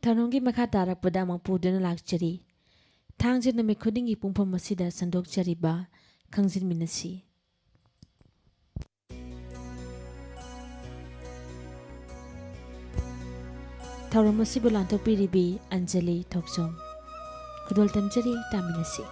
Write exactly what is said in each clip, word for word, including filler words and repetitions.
ꯊꯧꯔꯝꯒꯤ ꯃꯈꯥ ꯇꯥꯔꯛꯄꯗ ꯑꯃꯨꯛ ꯄꯨꯗꯨꯅ ꯂꯥꯛꯆꯔꯤ꯫ ꯊꯥꯡꯖ ꯅꯨꯃꯤꯠ ꯈꯨꯗꯤꯡꯒꯤ ꯄꯨꯡꯐꯝ ꯑꯁꯤꯗ ꯁꯟꯗꯣꯛꯆꯔꯤꯕ ꯈꯪꯖꯤꯟꯃꯤꯟꯅꯁꯤ꯫ ꯊꯧꯔꯝ ꯑꯁꯤꯕꯨ ꯂꯥꯟꯊꯣꯛꯄꯤꯔꯤꯕꯤ ꯑꯟꯖꯂꯤ ꯊꯣꯛꯆꯣꯝ꯫ ꯈꯨꯗꯣꯜ ꯇꯝꯖꯔꯤ, ꯇꯥꯃꯤꯟꯅꯁꯤ꯫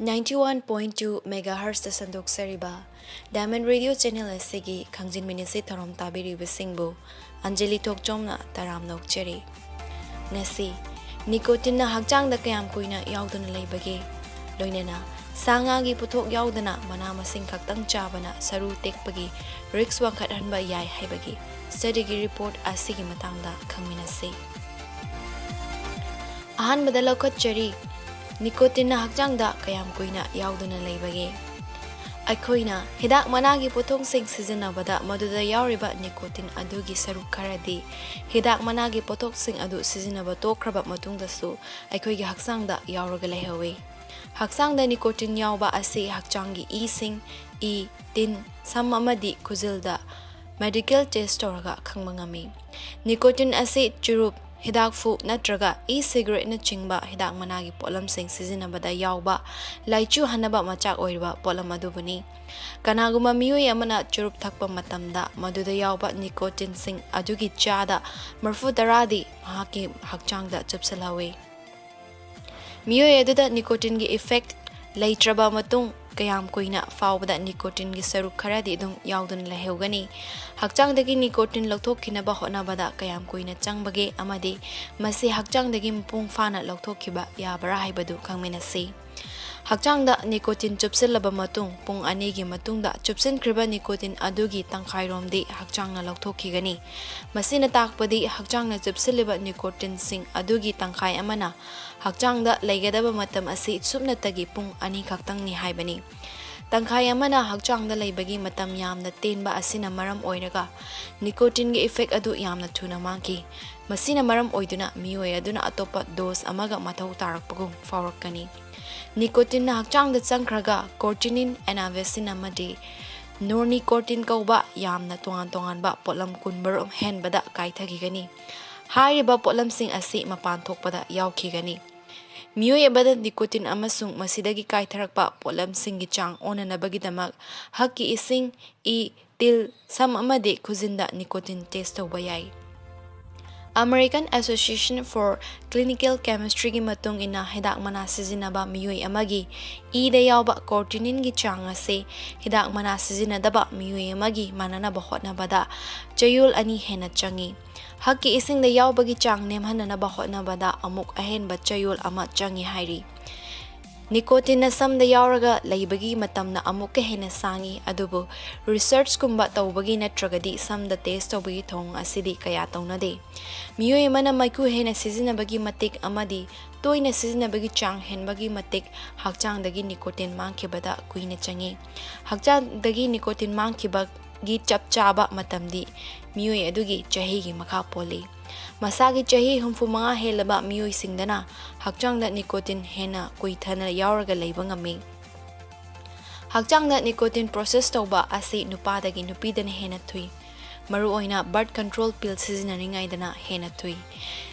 Ninety one point two megahertzꯇ ꯁꯟꯗꯣꯛꯆꯔꯤꯕ Diamond Radio Channel ꯑꯁꯤꯒꯤ ꯈꯪꯖꯤꯟꯃꯤꯟꯅꯁꯤ ꯊꯧꯔꯝ ꯇꯥꯕꯤꯔꯤꯕꯁꯤꯡꯕꯨ ꯑꯟꯖꯂꯤ ꯊꯣꯛꯆꯣꯝꯅ ꯇꯔꯥꯝꯅ ꯑꯣꯛꯆꯔꯤ꯫ ꯉꯁꯤ ꯅꯤꯀꯣꯇꯤꯟꯅ ꯍꯛꯆꯥꯡꯗ ꯀꯌꯥꯝ ꯀꯨꯏꯅ ꯌꯥꯎꯗꯨꯅ ꯂꯩꯕꯒꯦ? ꯂꯣꯏꯅꯅ ꯁꯥ ꯉꯥꯒꯤ ꯄꯣꯠꯊꯣꯛ ꯌꯥꯎꯗꯅ ꯃꯅꯥ ꯃꯁꯤꯡ ꯈꯛꯇꯪ ꯆꯥꯕꯅ ꯁꯔꯨ ꯇꯦꯛꯄꯒꯤ risk ꯋꯥꯡꯈꯠꯍꯟꯕ ꯌꯥꯏ ꯍꯥꯏꯕꯒꯤ studyꯒꯤ report ꯑꯁꯤꯒꯤ ꯃꯇꯥꯡꯗ ꯈꯪꯃꯤꯟꯅꯁꯤ꯫ ꯑꯍꯥꯟꯕꯗ ꯂꯧꯈꯠꯆꯔꯤ, ꯅꯤꯀꯣꯇꯤꯟꯅ ꯍꯛꯆꯥꯡꯗ ꯀꯌꯥꯝ ꯀꯨꯏꯅ ꯌꯥꯎꯗꯨꯅ ꯂꯩꯕꯒꯦ? ꯑꯩꯈꯣꯏꯅ ꯍꯤꯗꯥꯛ ꯃꯅꯥꯒꯤ ꯄꯣꯠꯊꯣꯛꯁꯤꯡ ꯁꯤꯖꯤꯟꯅꯕꯗ ꯃꯗꯨꯗ ꯌꯥꯎꯔꯤꯕ nicotine ꯑꯗꯨꯒꯤ ꯁꯔꯨꯛ ꯈꯔꯗꯤ ꯍꯤꯗꯥꯛ ꯃꯅꯥꯒꯤ ꯄꯣꯠꯊꯣꯛꯁꯤꯡ ꯑꯗꯨ ꯁꯤꯖꯤꯟꯅꯕ ꯇꯣꯛꯈ꯭ꯔꯕ ꯃꯇꯨꯡꯗꯁꯨ ꯑꯩꯈꯣꯏꯒꯤ ꯍꯛꯆꯥꯡꯗ ꯌꯥꯎꯔꯒ ꯂꯩꯍꯧꯏ꯫ ꯍꯛꯆꯥꯡꯗ nicotine ꯌꯥꯎꯕ ꯑꯁꯤ ꯍꯛꯆꯥꯡꯒꯤ ꯏꯁꯤꯡ, ꯏ, ꯇꯤꯟ, ꯁꯝ ꯑꯃꯗꯤ ꯈꯨꯖꯤꯜꯗ medical test ꯇꯧꯔꯒ ꯈꯪꯕ ꯉꯝꯃꯤ꯫ Nicotine ꯑꯁꯤ ꯆꯨꯔꯨꯞ, ꯍꯤꯗꯥꯛꯐꯨ ꯅꯠꯇ꯭ꯔꯒ e-cigaretteꯅꯆꯤꯡꯕ ꯍꯤꯗꯥꯛ ꯃꯅꯥꯒꯤ ꯄꯣꯠꯂꯝꯁꯤꯡ ꯁꯤꯖꯤꯟꯅꯕꯗ ꯌꯥꯎꯕ ꯂꯥꯏꯆꯨ ꯍꯟꯅꯕ ꯃꯆꯥꯛ ꯑꯣꯏꯔꯤꯕ ꯄꯣꯠꯂꯝ ꯑꯗꯨꯕꯨꯅꯤ꯫ ꯀꯅꯥꯒꯨꯝꯕ ꯃꯤꯑꯣꯏ ꯑꯃꯅ ꯆꯨꯔꯨꯞ ꯊꯛꯄ ꯃꯇꯝꯗ ꯃꯗꯨꯗ ꯌꯥꯎꯕ nicotineꯁꯤꯡ ꯑꯗꯨꯒꯤ ꯆꯥꯗ ꯃꯔꯤꯐꯨ ꯇꯔꯥꯗꯤ ꯃꯍꯥꯛꯀꯤ ꯍꯛꯆꯥꯡꯗ ꯆꯨꯞꯁꯤꯜꯍꯧꯏ꯫ ꯃꯤꯑꯣꯏ ꯑꯗꯨꯗ nicotineꯒꯤ effect ꯂꯩꯇ꯭ꯔꯕ ꯃꯇꯨꯡ ꯀꯌꯥꯝ ꯀꯨꯏꯅ ꯐꯥꯎꯕꯗ nicotineꯒꯤ ꯁꯔꯨꯛ ꯈꯔꯗꯤ ꯑꯗꯨꯝ ꯌꯥꯎꯗꯨꯅ ꯂꯩꯍꯧꯒꯅꯤ? ꯍꯛꯆꯥꯡꯗꯒꯤ nicotine ꯂꯧꯊꯣꯛꯈꯤꯅꯕ ꯍꯣꯠꯅꯕꯗ ꯀꯌꯥꯝ ꯀꯨꯏꯅ ꯆꯪꯕꯒꯦ ꯑꯃꯗꯤ ꯃꯁꯤ ꯍꯛꯆꯥꯡꯗꯒꯤ ꯃꯄꯨꯡ ꯐꯥꯅ ꯂꯧꯊꯣꯛꯈꯤꯕ ꯌꯥꯕ꯭ꯔꯥ ꯍꯥꯏꯕꯗꯨ ꯈꯪꯃꯤꯟꯅꯁꯤ꯫ ꯍꯛꯆꯥꯡꯗ nicotine ꯆꯨꯞꯁꯤꯜꯂꯕ ꯃꯇꯨꯡ ꯄꯨꯡ ꯑꯅꯤꯒꯤ ꯃꯇꯨꯡꯗ ꯆꯨꯞꯁꯤꯟꯈ꯭ꯔꯤꯕ nicotine ꯑꯗꯨꯒꯤ ꯇꯪꯈꯥꯏꯔꯣꯝꯗꯤ ꯍꯛꯆꯥꯡꯅ ꯂꯧꯊꯣꯛꯈꯤꯒꯅꯤ꯫ ꯃꯁꯤꯅ ꯇꯥꯛꯄꯗꯤ ꯍꯛꯆꯥꯡꯅ ꯆꯨꯞꯁꯤꯜꯂꯤꯕ nicotineꯁꯤꯡ ꯑꯗꯨꯒꯤ ꯇꯪꯈꯥꯏ ꯑꯃꯅ ꯍꯛꯆꯥꯡꯗ ꯂꯩꯒꯗꯕ ꯃꯇꯝ ꯑꯁꯤ ꯁꯨꯞꯅꯇꯒꯤ ꯄꯨꯡ ꯑꯅꯤ ꯈꯛꯇꯪꯅꯤ ꯍꯥꯏꯕꯅꯤ꯫ ꯇꯪꯈꯥꯏ ꯑꯃꯅ ꯍꯛꯆꯥꯡꯗ ꯂꯩꯕꯒꯤ ꯃꯇꯝ ꯌꯥꯝꯅ ꯇꯦꯟꯕ ꯑꯁꯤꯅ ꯃꯔꯝ ꯑꯣꯏꯔꯒ nicotineꯒꯤ effect ꯑꯗꯨ ꯌꯥꯝꯅ ꯊꯨꯅ ꯃꯥꯡꯈꯤ꯫ ꯃꯁꯤꯅ ꯃꯔꯝ ꯑꯣꯏꯗꯨꯅ ꯃꯤꯑꯣꯏ ꯑꯗꯨꯅ ꯑꯇꯣꯞꯄ dose ꯑꯃꯒ ꯃꯊꯧ ꯇꯥꯔꯛꯄꯒꯨꯝ ꯐꯥꯎꯔꯛꯀꯅꯤ꯫ Nicotineꯅ ꯍꯛꯆꯥꯡꯗ ꯆꯪꯈ꯭ꯔꯒ cortinin, enalapril ꯑꯃꯗꯤ nornicotin ꯀꯧꯕ ꯌꯥꯝꯅ ꯇꯣꯉꯥꯟ ꯇꯣꯉꯥꯟꯕ ꯄꯣꯠꯂꯝ ꯀꯨꯟꯃꯔꯨꯝ ꯍꯦꯟꯕꯗ ꯀꯥꯏꯊꯈꯤꯒꯅꯤ꯫ ꯍꯥꯏꯔꯤꯕ ꯄꯣꯠꯂꯝꯁꯤꯡ ꯑꯁꯤ ꯃꯄꯥꯟ ꯊꯣꯛꯄꯗ ꯌꯥꯎꯈꯤꯒꯅꯤ꯫ ꯃꯤꯑꯣꯏ ꯑꯃꯗ nicotine ꯑꯃꯁꯨꯡ ꯃꯁꯤꯗꯒꯤ ꯀꯥꯏꯊꯔꯛꯄ ꯄꯣꯠꯂꯝꯁꯤꯡꯒꯤ ꯆꯥꯡ ꯑꯣꯟꯅꯅꯕꯒꯤꯗꯃꯛ ꯍꯛꯀꯤ ꯏꯁꯤꯡ, ꯏ, ꯇꯤꯜ, ꯁꯝ ꯑꯃꯗꯤ ꯈꯨꯖꯤꯟꯗ nicotine test ꯇꯧꯕ ꯌꯥꯏ꯫ American Association for Clinical Chemistryꯒꯤ ꯃꯇꯨꯡ ꯏꯟꯅ, ꯍꯤꯗꯥꯛ ꯃꯅꯥ ꯁꯤꯖꯤꯟꯅꯕ ꯃꯤꯑꯣꯏ ꯑꯃꯒꯤ ꯏꯗ ꯌꯥꯎꯕ cortininꯒꯤ ꯆꯥꯡ ꯑꯁꯤ ꯍꯤꯗꯥꯛ ꯃꯅꯥ ꯁꯤꯖꯤꯟꯅꯗꯕ ꯃꯤꯑꯣꯏ ꯑꯃꯒꯤ ꯃꯥꯟꯅꯅꯕ ꯍꯣꯠꯅꯕꯗ ꯆꯌꯣꯜ ꯑꯅꯤ ꯍꯦꯟꯅ ꯆꯪꯏ꯫ ꯍꯛꯀꯤ ꯏꯁꯤꯡꯗ ꯌꯥꯎꯕꯒꯤ ꯆꯥꯡ ꯅꯦꯝꯍꯟꯅꯅꯕ ꯍꯣꯠꯅꯕꯗ ꯑꯃꯨꯛ ꯑꯍꯦꯟꯕ ꯆꯌꯣꯜ ꯑꯃ ꯆꯪꯏ ꯍꯥꯏꯔꯤ꯫ Nicotineꯅ ꯁꯝꯗ ꯌꯥꯎꯔꯒ ꯂꯩꯕꯒꯤ ꯃꯇꯝꯅ ꯑꯃꯨꯛꯀ ꯍꯦꯟꯅ ꯁꯥꯡꯏ, ꯑꯗꯨꯕꯨ researchꯀꯨꯝꯕ ꯇꯧꯕꯒꯤ ꯅꯠꯇ꯭ꯔꯒꯗꯤ ꯁꯝꯗ test ꯇꯧꯕꯒꯤ ꯊꯧꯑꯣꯡ ꯑꯁꯤꯗꯤ ꯀꯌꯥ ꯇꯧꯅꯗꯦ꯫ ꯃꯤꯑꯣꯏ ꯑꯃꯅ ꯃꯩꯈꯨ ꯍꯦꯟꯅ ꯁꯤꯖꯤꯟꯅꯕꯒꯤ ꯃꯇꯤꯛ ꯑꯃꯗꯤ ꯇꯣꯏꯅ ꯁꯤꯖꯤꯟꯅꯕꯒꯤ ꯆꯥꯡ ꯍꯦꯟꯕꯒꯤ ꯃꯇꯤꯛ ꯍꯛꯆꯥꯡꯗꯒꯤ nicotine ꯃꯥꯡꯈꯤꯕꯗ ꯀꯨꯏꯅ ꯆꯪꯏ꯫ ꯍꯛꯆꯥꯡꯗꯒꯤ nicotine ꯃꯥꯡꯈꯤꯕꯒꯤ ꯆꯞ ꯆꯥꯕ ꯃꯇꯝꯗꯤ ꯃꯤꯑꯣꯏ ꯑꯗꯨꯒꯤ ꯆꯍꯤꯒꯤ ꯃꯈꯥ ꯄꯣꯜꯂꯤ꯫ ꯃꯁꯥꯒꯤ ꯆꯍꯤ ꯍꯨꯝꯐꯨ ꯃꯉꯥ ꯍꯦꯜꯂꯕ ꯃꯤꯑꯣꯏꯁꯤꯡꯗꯅ ꯍꯛꯆꯥꯡꯗ nicotine ꯍꯦꯟꯅ ꯀꯨꯏꯊꯅ ꯌꯥꯎꯔꯒ ꯂꯩꯕ ꯉꯝꯃꯤ꯫ ꯍꯛꯆꯥꯡꯗ nicotine process ꯇꯧꯕ ꯑꯁꯤ ꯅꯨꯄꯥꯗꯒꯤ ꯅꯨꯄꯤꯗꯅ ꯍꯦꯟꯅ ꯊꯨꯏ꯫ ꯃꯔꯨꯑꯣꯏꯅ birth control pill ꯁꯤꯖꯤꯟꯅꯔꯤꯉꯩꯗꯅ ꯍꯦꯟꯅ ꯊꯨꯏ꯫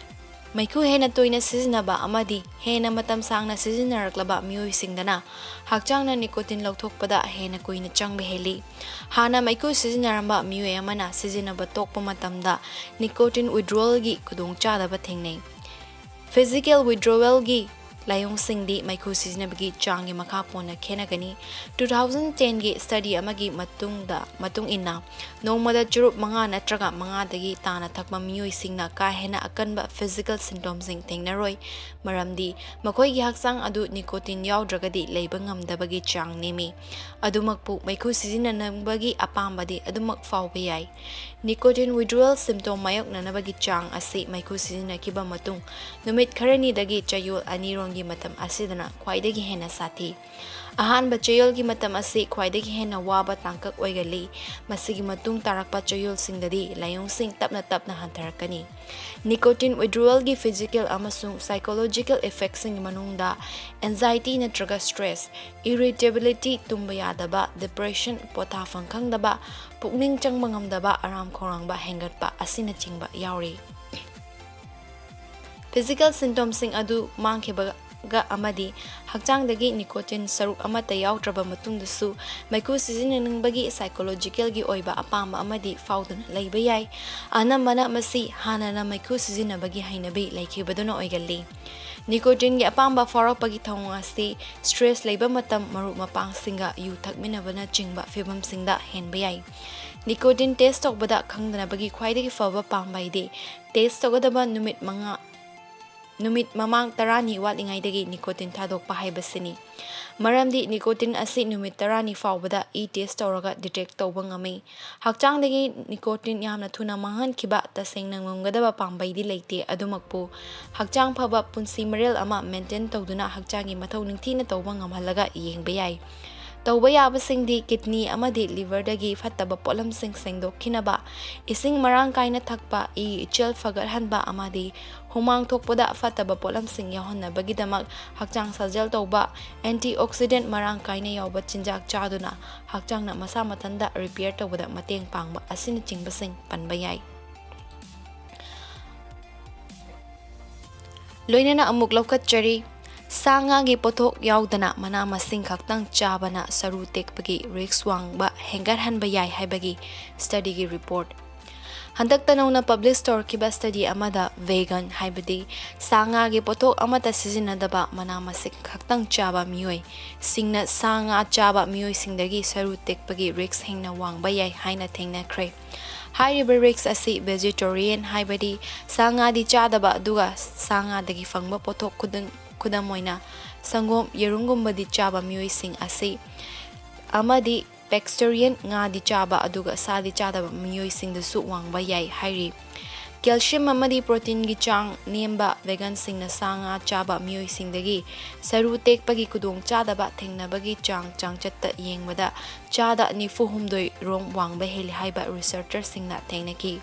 ꯃꯩꯈꯨ ꯍꯦꯟꯅ ꯇꯣꯏꯅ ꯁꯤꯖꯤꯟꯅꯕ ꯑꯃꯗꯤ ꯍꯦꯟꯅ ꯃꯇꯝ ꯁꯥꯡꯅ ꯁꯤꯖꯤꯟꯅꯔꯛꯂꯕ ꯃꯤꯑꯣꯏꯁꯤꯡꯗꯅ ꯍꯛꯆꯥꯡꯅ nicotine ꯂꯧꯊꯣꯛꯄꯗ ꯍꯦꯟꯅ ꯀꯨꯏꯅ ꯆꯪꯕ ꯍꯦꯜꯂꯤ꯫ ꯍꯥꯟꯅ ꯃꯩꯈꯨ ꯁꯤꯖꯤꯟꯅꯔꯝꯕ ꯃꯤꯑꯣꯏ ꯑꯃꯅ ꯁꯤꯖꯤꯟꯅꯕ ꯇꯣꯛꯄ ꯃꯇꯝꯗ nicotine withdrawalꯒꯤ ꯈꯨꯗꯣꯡꯆꯥꯗꯕ ꯊꯦꯡꯅꯩ꯫ Physical withdrawalꯒꯤ ꯂꯥꯏꯑꯣꯡꯁꯤꯡꯗꯤ ꯃꯩꯈꯨ ꯁꯤꯖꯤꯟꯅꯕꯒꯤ ꯆꯥꯡꯒꯤ ꯃꯈꯥ ꯄꯣꯟꯅ ꯈꯦꯠꯅꯒꯅꯤ꯫ Two thousand tenꯒꯤ study ꯑꯃꯒꯤ ꯃꯇꯨꯡꯗ, ꯃꯇꯨꯡ ꯏꯟꯅ, ꯅꯣꯡꯃꯗ ꯆꯨꯔꯨꯞ ꯃꯉꯥ ꯅꯠꯇ꯭ꯔꯒ ꯃꯉꯥꯗꯒꯤ ꯇꯥꯅ ꯊꯛꯄ ꯃꯤꯑꯣꯏꯁꯤꯡꯅ ꯀꯥ ꯍꯦꯟꯅ ꯑꯀꯟꯕ physical symptomꯁꯤꯡ ꯊꯦꯡꯅꯔꯣꯏ, ꯃꯔꯝꯗꯤ ꯃꯈꯣꯏꯒꯤ ꯍꯛꯆꯥꯡ ꯑꯗꯨ nicotine ꯌꯥꯎꯗ꯭ꯔꯒꯗꯤ ꯂꯩꯕ ꯉꯝꯗꯕꯒꯤ ꯆꯥꯡ ꯅꯦꯝꯃꯤ꯫ ꯑꯗꯨꯃꯛꯄꯨ, ꯃꯩꯈꯨ ꯁꯤꯖꯤꯟꯅꯅꯕꯒꯤ ꯑꯄꯥꯝꯕꯗꯤ ꯑꯗꯨꯃꯛ ꯐꯥꯎꯕ ꯌꯥꯏ꯫ Nicotine withdrawal symptom ꯃꯥꯌꯣꯛꯅꯅꯕꯒꯤ ꯆꯥꯡ ꯑꯁꯤ ꯃꯩꯈꯨ ꯁꯤꯖꯤꯟꯅꯈꯤꯕ ꯃꯇꯨꯡ ꯅꯨꯃꯤꯠ ꯈꯔꯅꯤꯗꯒꯤ ꯆꯌꯣꯜ ꯑꯅꯤꯔꯣꯝꯒꯤ ꯃꯇꯝ ꯑꯁꯤꯗꯅ ꯈ꯭ꯋꯥꯏꯗꯒꯤ ꯍꯦꯟꯅ ꯁꯥꯊꯤ꯫ ꯑꯍꯥꯟꯕ ꯆꯌꯣꯜꯒꯤ ꯃꯇꯝ ꯑꯁꯤ ꯈ꯭ꯋꯥꯏꯗꯒꯤ ꯍꯦꯟꯅ ꯋꯥꯕ ꯇꯥꯡꯀꯛ ꯑꯣꯏꯒꯜꯂꯤ꯫ ꯃꯁꯤꯒꯤ ꯃꯇꯨꯡ ꯇꯥꯔꯛꯄ ꯆꯌꯣꯜꯁꯤꯡꯗꯗꯤ ꯂꯥꯏꯑꯣꯡꯁꯤꯡ ꯇꯞꯅ ꯇꯞꯅ ꯍꯟꯊꯔꯛꯀꯅꯤ꯫ Nicotine withdrawalꯒꯤ physical ꯑꯃꯁꯨꯡ psychological effectꯁꯤꯡꯒꯤ ꯃꯅꯨꯡꯗ anxiety ꯅꯠꯇ꯭ꯔꯒ stress, irritability, ꯇꯨꯝꯕ ꯌꯥꯗꯕ, depression, ꯄꯣꯊꯥꯐꯝ ꯈꯪꯗꯕ, ꯄꯨꯛꯅꯤꯡ ꯆꯪꯕ ꯉꯝꯗꯕ, ꯑꯔꯥꯝ ꯈꯧꯔꯥꯡꯕ ꯍꯦꯟꯒꯠꯄ ꯑꯁꯤꯅꯆꯤꯡꯕ ꯌꯥꯎꯔꯤ꯫ Physical symptomꯁꯤꯡ ꯑꯗꯨ ꯃꯥꯡꯈꯤꯕꯒ ꯑꯃꯗꯤ ꯍꯛꯆꯥꯡꯗꯒꯤ nicotine ꯁꯔꯨꯛ ꯑꯃꯠꯇ ꯌꯥꯎꯗ꯭ꯔꯕ ꯃꯇꯨꯡꯗꯁꯨ ꯃꯩꯈꯨ ꯁꯤꯖꯤꯟꯅꯅꯤꯡꯕꯒꯤ psychologicalꯒꯤ ꯑꯣꯏꯕ ꯑꯄꯥꯝꯕ ꯑꯃꯗꯤ ꯐꯥꯎꯗꯨꯅ ꯂꯩꯕ ꯌꯥꯏ꯫ ꯑꯅꯝꯕꯅ ꯃꯁꯤ ꯍꯥꯟꯅꯅ ꯃꯩꯈꯨ ꯁꯤꯖꯤꯟꯅꯕꯒꯤ ꯍꯩꯅꯕꯤ ꯂꯩꯈꯤꯕꯗꯨꯅ ꯑꯣꯏꯒꯜꯂꯤ꯫ Nicotineꯒꯤ ꯑꯄꯥꯝꯕ ꯐꯥꯎꯔꯛꯄꯒꯤ ꯊꯧꯑꯣꯡ ꯑꯁꯤ stress ꯂꯩꯕ ꯃꯇꯝ, ꯃꯔꯨꯞ ꯃꯄꯥꯡꯁꯤꯡꯒ ꯌꯨ ꯊꯛꯃꯤꯟꯅꯕꯅꯆꯤꯡꯕ ꯐꯤꯚꯝꯁꯤꯡꯗ ꯍꯦꯟꯕ ꯌꯥꯏ꯫ Nicotine test ꯇꯧꯕꯗ ꯈꯪꯗꯅꯕꯒꯤ ꯈ꯭ꯋꯥꯏꯗꯒꯤ ꯐꯕ ꯄꯥꯝꯕꯩꯗꯤ test ꯇꯧꯒꯗꯕ ꯅꯨꯃꯤꯠ ꯃꯉꯥ ꯅꯨꯃꯤꯠ ꯃꯃꯥꯡ ꯇꯔꯥꯅꯤ ꯋꯥꯠꯂꯤꯉꯩꯗꯒꯤ nicotine ꯊꯥꯗꯣꯛꯄ ꯍꯥꯏꯕꯁꯤꯅꯤ꯫ ꯃꯔꯝꯗꯤ nicotine ꯑꯁꯤ ꯅꯨꯃꯤꯠ ꯇꯔꯥꯅꯤ ꯐꯥꯎꯕꯗ e-test ꯇꯧꯔꯒ detect ꯇꯧꯕ ꯉꯝꯃꯤ꯫ ꯍꯛꯆꯥꯡꯗꯒꯤ nicotine ꯌꯥꯝꯅ ꯊꯨꯅ ꯃꯥꯡꯍꯟꯈꯤꯕ ꯇꯁꯦꯡꯅ ꯉꯝꯒꯗꯕ ꯄꯥꯝꯕꯩꯗꯤ ꯂꯩꯇꯦ꯫ ꯑꯗꯨꯃꯛꯄꯨ ꯍꯛꯆꯥꯡ ꯐꯕ ꯄꯨꯟꯁꯤ ꯃꯔꯦꯜ ꯑꯃ maintain ꯇꯧꯗꯨꯅ ꯍꯛꯆꯥꯡꯒꯤ ꯃꯊꯧ ꯅꯤꯡꯊꯤꯅ ꯇꯧꯕ ꯉꯝꯍꯜꯂꯒ ꯌꯦꯡꯕ ꯌꯥꯏ꯫ ꯇꯧꯕ ꯌꯥꯕꯁꯤꯡꯗꯤ kidney ꯑꯃꯗꯤ liverꯗꯒꯤ ꯐꯠꯇꯕ ꯄꯣꯠꯂꯝꯁꯤꯡ ꯁꯦꯡꯗꯣꯛꯈꯤꯅꯕ, ꯏꯁꯤꯡ ꯃꯔꯥꯡ ꯀꯥꯏꯅ ꯊꯛꯄ, ꯏ ꯏꯆꯦꯜ ꯐꯒꯠꯍꯟꯕ ꯑꯃꯗꯤ ꯍꯨꯃꯥꯡ ꯊꯣꯛꯄꯗ ꯐꯠꯇꯕ ꯄꯣꯠꯂꯝꯁꯤꯡ ꯌꯥꯎꯍꯟꯅꯕꯒꯤꯗꯃꯛ ꯍꯛꯆꯥꯡ ꯁꯥꯖꯦꯜ ꯇꯧꯕ, antioxidant ꯃꯔꯥꯡ ꯀꯥꯏꯅ ꯌꯥꯎꯕ ꯆꯤꯟꯖꯥꯛ ꯆꯥꯗꯨꯅ ꯍꯛꯆꯥꯡꯅ ꯃꯁꯥ ꯃꯊꯟꯇ repair ꯇꯧꯕꯗ ꯃꯇꯦꯡ ꯄꯥꯡꯕ ꯑꯁꯤꯅꯆꯤꯡꯕꯁꯤꯡ ꯄꯟꯕ ꯌꯥꯏ꯫ ꯂꯣꯏꯅꯅ ꯑꯃꯨꯛ ꯂꯧꯈꯠꯆꯔꯤ꯫ ꯁꯥ ꯉꯥꯒꯤ ꯄꯣꯠꯊꯣꯛ ꯌꯥꯎꯗꯅ ꯃꯅꯥ ꯃꯁꯤꯡ ꯈꯛꯇꯪ ꯆꯥꯕꯅ ꯁꯔꯨ ꯇꯦꯛꯄꯒꯤ risk ꯋꯥꯡꯕ ꯍꯦꯟꯒꯠꯍꯟꯕ ꯌꯥꯏ ꯍꯥꯏꯕꯒꯤ studyꯒꯤ report꯫ ꯍꯟꯗꯛꯇ ꯅꯧꯅ publish ꯇꯧꯔꯛꯈꯤꯕ study ꯑꯃꯗ vegan, ꯍꯥꯏꯕꯗꯤ ꯁꯥ ꯉꯥꯒꯤ ꯄꯣꯠꯊꯣꯛ ꯑꯃꯠꯇ ꯁꯤꯖꯤꯟꯅꯗꯕ ꯃꯅꯥ ꯃꯁꯤꯡ ꯈꯛꯇꯪ ꯆꯥꯕ ꯃꯤꯑꯣꯏꯁꯤꯡꯅ ꯁꯥ ꯉꯥ ꯆꯥꯕ ꯃꯤꯑꯣꯏꯁꯤꯡꯗꯒꯤ ꯁꯔꯨ ꯇꯦꯛꯄꯒꯤ risk ꯍꯦꯟꯅ ꯋꯥꯡꯕ ꯌꯥꯏ ꯍꯥꯏꯅ ꯊꯦꯡꯅꯈ꯭ꯔꯦ꯫ ꯍꯥꯏꯔꯤꯕ risk ꯑꯁꯤ vegetarian, ꯍꯥꯏꯕꯗꯤ ꯁꯥ ꯉꯥꯗꯤ ꯆꯥꯗꯕ ꯑꯗꯨꯒ ꯁꯥ ꯉꯥꯗꯒꯤ ꯐꯪꯕ ꯄꯣꯠꯊꯣꯛ ꯈꯨꯗꯤꯡ, ꯈꯨꯗꯝ ꯑꯣꯏꯅ ꯁꯪꯒꯣꯝ, ꯌꯦꯔꯨꯝꯒꯨꯝꯕꯗꯤ ꯆꯥꯕ ꯃꯤꯑꯣꯏꯁꯤꯡ ꯑꯁꯤ, ꯑꯃꯗꯤ pescatarian, ꯉꯥꯗꯤ ꯆꯥꯕ ꯑꯗꯨꯒ ꯁꯥꯗꯤ ꯆꯥꯗꯕ ꯃꯤꯑꯣꯏꯁꯤꯡꯗꯁꯨ ꯋꯥꯡꯕ ꯌꯥꯏ ꯍꯥꯏꯔꯤ꯫ Calcium ꯑꯃꯗꯤ proteinꯒꯤ ꯆꯥꯡ ꯅꯦꯝꯕ veganꯁꯤꯡꯅ ꯁꯥ ꯉꯥ ꯆꯥꯕ ꯃꯤꯑꯣꯏꯁꯤꯡꯗꯒꯤ ꯁꯔꯨ ꯇꯦꯛꯄꯒꯤ ꯈꯨꯗꯣꯡꯆꯥꯗꯕ ꯊꯦꯡꯅꯕꯒꯤ ꯆꯥꯡ ꯆꯥꯡꯆꯠꯇ ꯌꯦꯡꯕꯗ ꯆꯥꯗ ꯅꯤꯐꯨ ꯍꯨꯝꯗꯣꯏ ꯔꯣꯝ ꯋꯥꯡꯕ ꯍꯦꯜꯂꯤ ꯍꯥꯏꯕ researcherꯁꯤꯡꯅ ꯊꯦꯡꯅꯈꯤ꯫